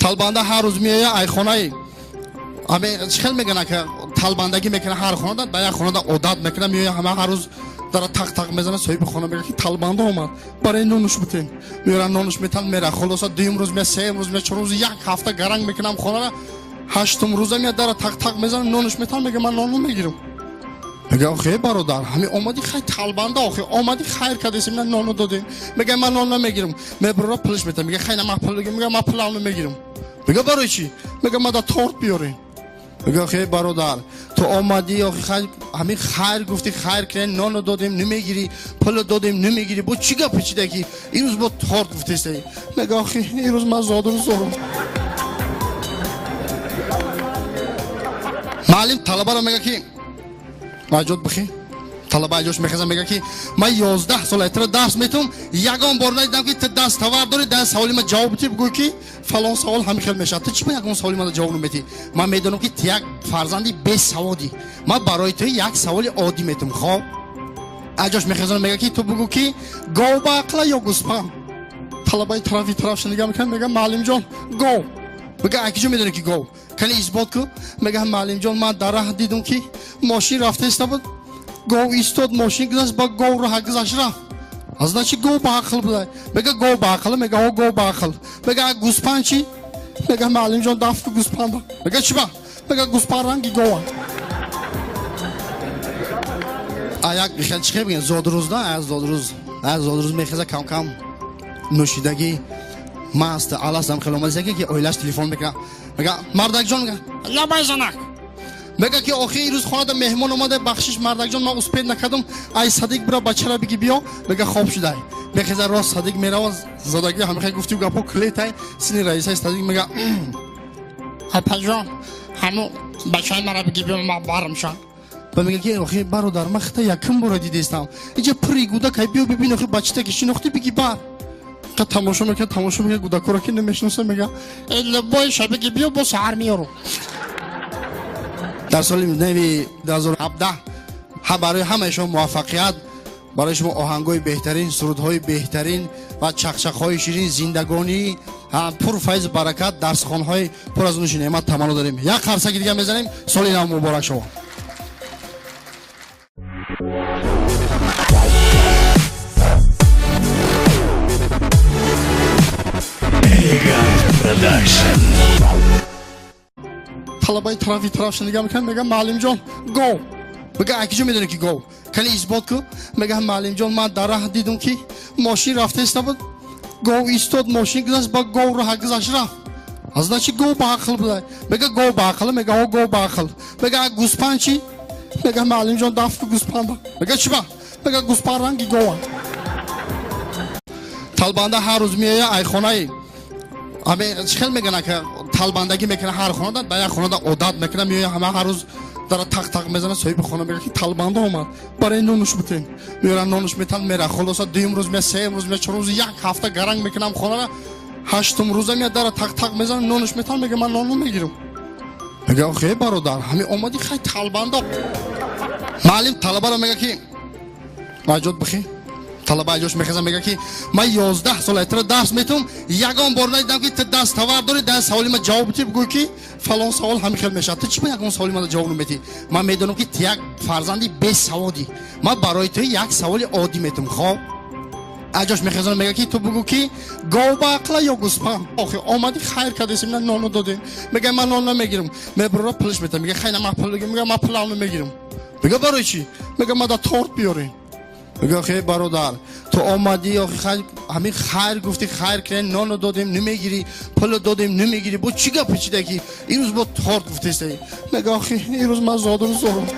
Талбанда ҳар рӯз меоя айхонаи чӣ хел мегӯянд, ака, талбандагӣ мекунад ҳар хонада, ба як хонада одат мекунад, меоя ҳама ҳар рӯз дара тақ тақ мезанад. Соҳиби хона мегӯяд, ки талбанда омад, барои нонуш бутен. Меёран, нонуш метан, мера. Хулоса, дуюм рӯз мея, сеюм рӯз мея, чорум рӯз, як ҳафта гаранг мекунам хонара. Ҳаштум рӯза меяд, дара тақ тақ мезанад, нонуш метан, мега: «Ман нон намегирам». Мега: «Охе, бародар, ҳами омадӣ, хай, талбанда, охе, омадӣ, хайр кардесим, на нону додем». Мега: «Ман нон намегирам». Мебурра, пулш метам. Мега: «Хай, на, ман пул». Мега: «Ман пулам намегирам». Мега: «Барои чӣ?» Мега: «Мада торт биёрем». Мега: «Охе, бародар, ту омадӣ, охе, хай, ҳами хайр гуфтӣ, хайр кардем, нону додем, намегирӣ, пулу додем, намегирӣ, бо чӣ гап печида, ки ирӯз бо торт гуфтестай?» Мега: «Охе, ирӯз ман зодрӯз дорам». Маълим талабаро мега, ки аҷод бихӣ. Талаба аҷош мехеза, мега, ки ман 11 сола тира дарс метум, ягон бор надидам, ки ту даст тавар дорӣ, дар саволи ман ҷавоб битӣ, бигӯй, ки фалон савол ҳамин хел мешавад. Ту чӣ ба ягон саволи ман ҷавоб наметӣ? Ман медонам, ки ту як фарзанди бесаводӣ. Ман барои ту як саволи оддӣ метум. Хоб, аҷош мехезона, мега, ки ту бигӯ, ки гов ба ақла ё гӯспанд? Талабаи тарафи тарафша нигаҳ мекунад, мега: «Маълимҷон, гов». Мега: «А киҷо медонӣ, ки гов? Кани исбот ку». Мега: «Маълимҷон, ман дар раҳ дидум, ки мошин рафта иста буд, гов истод, мошин гузашт, ба гов роҳа гузашт, рафт. А значит, гов ба ақл буда». Мега: «Гов ба ақл?» Мега: «О, гов ба ақл». Мега: «А гӯспанд чӣ?» Мега: «Маълимҷон, дафту гӯспанда». Мега: «Чӣ ба?» Мега: «Гӯспанд ранги гова». А як хел чӣ мегӯянд, зодрӯз на, аз зодрӯз мехеза, кам кам нӯшидагӣ, маст аластам, хел омадиса, ки оилаш телефон мекунад, мега: «Мардакҷон». Мега: «Лабай, занак». Мега, ки охи, ирӯз хонада меҳмон омада, бахшиш, мардакҷон, ман успеть накардам, ай садик бира, бачара биги биё. Мега: «Хоб шудай». Мехеза, рост садик мерава. Задагӣ ҳамихай гуфтию гапо клетай сини раисаи садик, мега: «Апаҷон, ҳаму бачаи мара биги биё, ман барам шам». Ба мега, ки охи, бародар, ман хита якум бора дидестам, иҷа пури гудакай, биё бибин, охи, бачита ки шинохтӣ, биги бар. Қа тамошо мекунад, тамошо мекунад, гудакоро ки намешиноса, мега: «Любойша биги биё, бо саҳар меёру». Дар соли нави 2017 барои ҳамаи шумо муваффақият, барои шумо оҳангҳои беҳтарин, сурудҳои беҳтарин ва чақчақҳои ширин, зиндагонӣ пурфайзу баракат, дарсхонҳои пур аз нуши неъмат таманно дорем. Як қарсаки дига мезанем. Соли нав муборак шумо! Элегант Продакшн. Талабаи тарафи тарафша нигаҳ мекунад, мега: «Маълимҷон, гов». Мега: «А киҷо медонӣ, ки гов? Кани исбот ку». Мега: «Маълимҷон, ман дар раҳ дидум, ки мошин рафта иста буд, гов истод, мошин гузашт, ба гов роҳа гузашт, рафт. А значит, гов ба ақл буда». Мега: «Гов ба ақл?» Мега: «О, гов ба ақл». Мега: «А гӯспанд чӣ?» Мега: «Маълимҷон, дафту гӯспанда». Мега: «Чӣ ба?» Мега: «Гӯспанд ранги гова». Талбанда ҳар рӯз меоя айхонаи чӣ хел мегӯянд, ака, талбандагӣ мекунад ҳар хонада, ба як хонада одат мекунад, меоя ҳама ҳар рӯз дара тақ тақ мезанад. Соҳиби хона мега, ки талбанда омад, барои нонуш бутен. Меёран, нонуш метан, мера. Хулоса, дуюм рӯз мея, сеюм рӯз мея, чорум рӯз, як ҳафта гаранг мекунам хонара. Ҳаштум рӯза меяд, дара тақ тақ мезанад, нонуш метан, мега: «Ман нон намегирам». Мега: «Охе, бародар, ҳами омадӣ, хай, талбанда». Маълим талабаро мега, ки аҷод бихӣ. Талаба аҷош мехеза, мега, ки ман 11 сола тира дарс метум, ягон бор надидам, ки ту даст тавар дорӣ, дар саволи ман ҷавоб битӣ, бигӯй, ки фалон савол ҳамин хел мешавад. Ту чӣ ба ягон саволи ман ҷавоб наметӣ? Ман медонам, ки ту як фарзанди бесаводӣ. Ман барои ту як саволи оддӣ метум. Хоб, аҷош мехезона, мега, ки ту бигӯ, ки гов ба ақла ё гӯспанд? Охи, омадӣ, хайр кардесим, на нону додем. Мега: «Ман нон намегирам». Мебурра, пулш метам. Мега: «Хай, на, ман пул». Мега: «Ман пулам намегирам». Мега: «Барои чӣ?» Мега: «Мада торт биёрем». Мега: «Охе, бародар, ту омадӣ, охе, хай, ҳамин хайр гуфтӣ, хайр кардем, нону додем, намегирӣ, пулу додем, намегирӣ, бо чӣ гап печида, ки ирӯз бо торт гуфтестай?» Мега: «Охи, ирӯз ман зодрӯз дорам».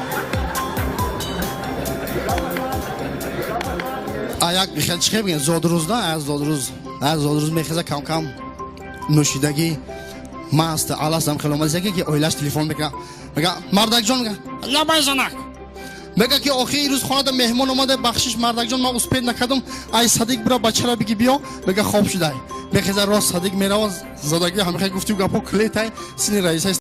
А як хел чӣ мегӯянд, зодрӯз на, аз зодрӯз мехеза, кам кам нӯшидагӣ, маст аластам, хел омадиса, ки оилаш телефон мекунад, мега: «Мардакҷон». Мега: «Лабай, занак». Мега, ки охи, ирӯз хонада меҳмон омада, бахшиш, мардакҷон, ман успеть накардам, ай садик бира, бачара биги биё. Мега: «Хоб шудай». Мехеза, рост садик мерава. Задагӣ ҳамихай гуфтию гапо клетай сини раисаи.